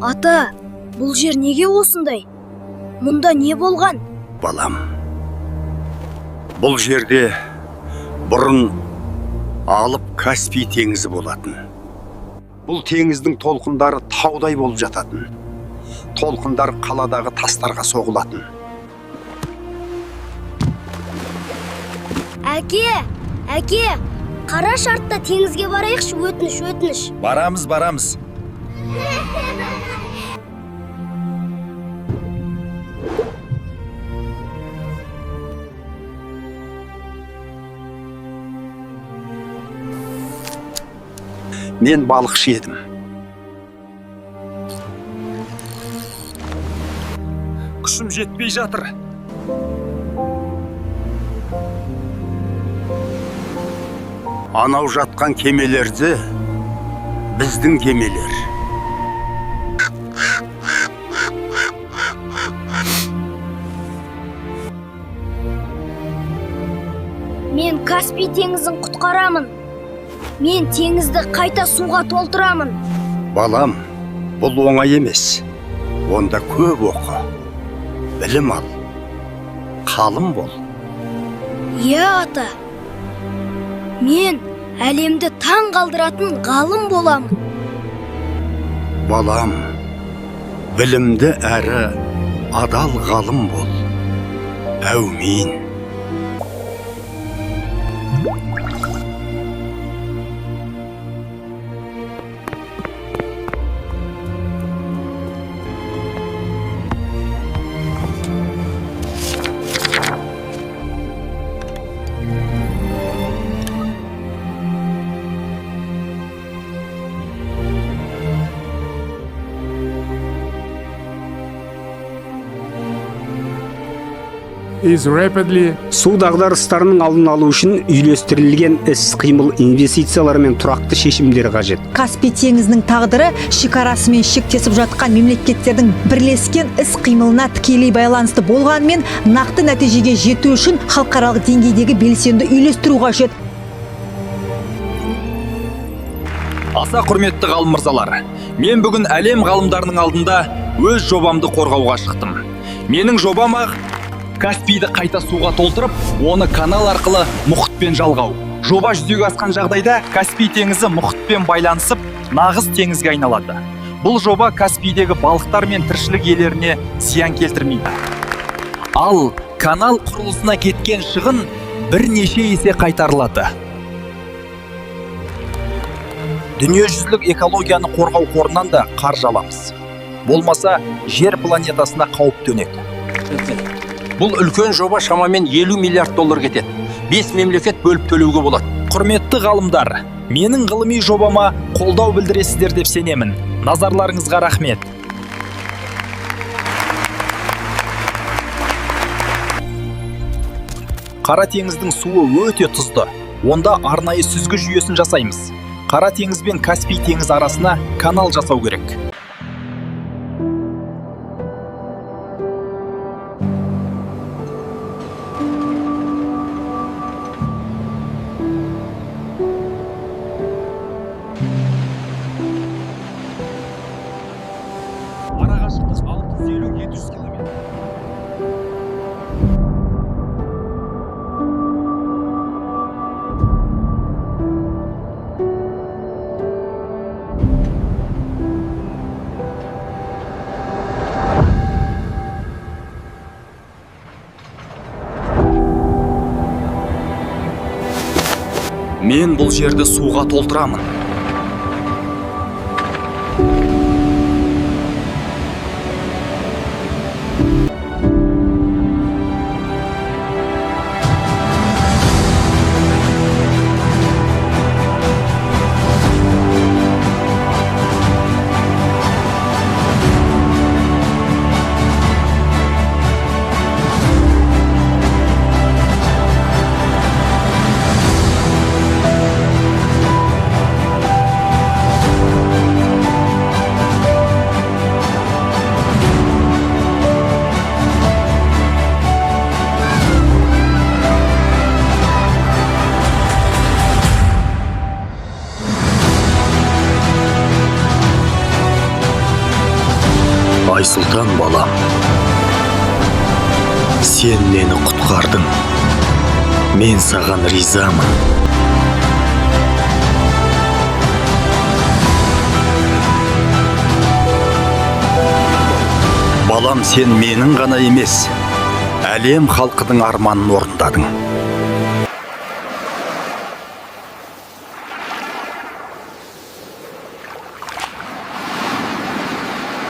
Ата, бұл жер неге осындай? Мұнда не болған? Балам, бұл жерде бұрын алып Каспий теңізі болатын. Бұл теңіздің толқындары таудай болып жататын. Толқындар қаладағы тастарға соғылатын. Әке, әке, қара шартта теңізге барайықшы, өтініш, өтініш. Барамыз, барамыз. Мен балықшы едім. Күшім жетпей жатыр. Анау жатқан кемелерді біздің кемелер. Мен Каспий теңізін құтқарамын. Мен теңізді қайта суға толтырамын. Балам, бұл оңай емес. Онда көп оқы, білім ал, қалым бол. Иә, ата. Мен әлемді таң қалдыратын ғалым боламын. Балам, білімді әрі адал ғалым бол. Әумин. Is rapidly Су дағдарыстарының алдын алу үшін үйлестірілген іс-қимыл, инвестициялар мен тұрақты шешімдер қажет. Каспий теңізінің тағдыры шекарасымен шектесіп жатқан мемлекеттердің бірлескен іс-қимылына тікелей байланысты болғанымен, нақты нәтижеге жету үшін халықаралық деңгейдегі белсенді үйлестіру қажет. Аса құрметті ғалым мырзалар, мен бүгін әлем ғалымдарының алдында өз жобамды қорғауға шықтым. Менің жобам ақ Каспийді қайта суға толтырып, оны канал арқылы мұхитпен жалғау. Жоба жүзеге асқан жағдайда Каспий теңізі мұхитпен байланысып, нағыз теңізге айналады. Бұл жоба Каспийдегі балықтар мен тіршілік иелеріне зиян келтірмейді. Ал канал құрылысына кеткен шығын бірнеше есе қайтарылады. Дүниежүзілік экологияны қорғау қорынан да қаржы аламыз. Болмаса, жер планетасына қауіп төнеді. Бұл үлкен жоба, шамамен 50 миллиард доллар кетеді. Бес мемлекет бөліп төлеуге болады. Құрметті ғалымдар, менің ғылыми жобама қолдау білдіресіздер деп сенемін. Назарларыңызға рахмет. Қара теңіздің суы өте тұзды. Онда арнайы сүзгі жүйесін жасаймыз. Қара теңіз бен Каспий теңізі арасына канал жасау керек. Арақашықтық 650-700 километр. Мен бұл жерді суға толтырамын. Айсұлтан балам, сен мені құтқардың. Мен саған ризамын. Балам, сен менің ғана емес, әлем халқының арманын орындадың.